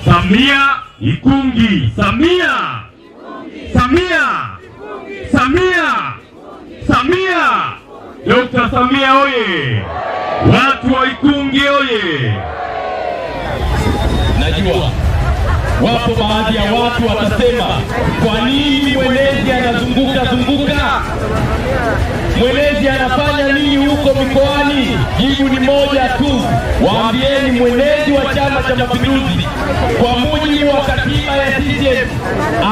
Samia Ikungi, Samia, Samia, Samia, Samia, Dr. Samia oye! Watu wa Ikungi oye! Najua wapo baadhi ya watu watasema, kwa nini mwenezi anazunguka zunguka? Mwenezi anafanya nini huko mikoani? Jibu ni moja tu, waambieni mwenezi wa Chama cha Mapinduzi kwa mujibu wa katiba ya CCM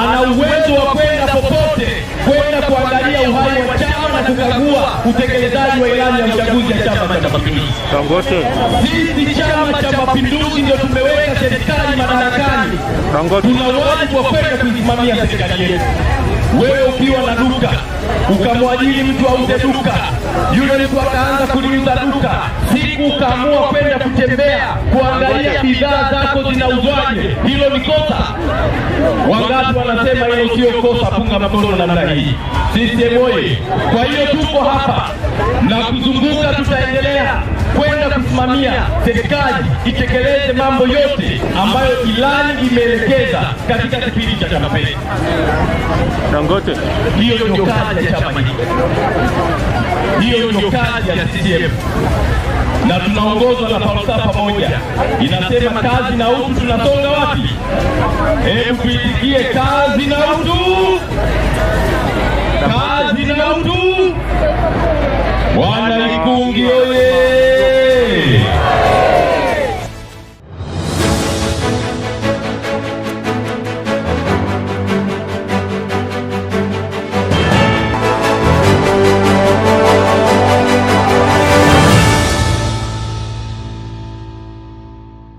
ana uwezo wa kwenda popote, kwenda kuangalia uhai wa chama na kukagua utekelezaji wa ilani ya uchaguzi ya Chama cha Mapinduzi. Sisi Chama cha Mapinduzi ndio tumeweka serikali madarakani, tuna wajibu wa kwenda kuisimamia serikali yetu. Wewe ukiwa na duka ukamwajiri mtu auze duka, yule mtu akaanza kuliuza duka, siku ukaamua kwenda kutembea kuangalia bidhaa zako zinauzwaje, hilo ni kosa? Wangapi wanasema hilo sio kosa? Punga mkono namna hii. CCM oye! Kwa hiyo tuko hapa na kuzunguka, tutaendelea kwenda kusimamia serikali itekeleze mambo yote ambayo ilani imeelekeza katika kipindi cha kampeni. Dangote. Hiyo ndio kazi ya chama hiki, hiyo ndio kazi ya CCM na tunaongozwa na falsafa moja inasema, kazi na utu. Tunasonga wapi? Hebu tuitikie kazi na utu, kazi na utu. Wana Ikungi oye!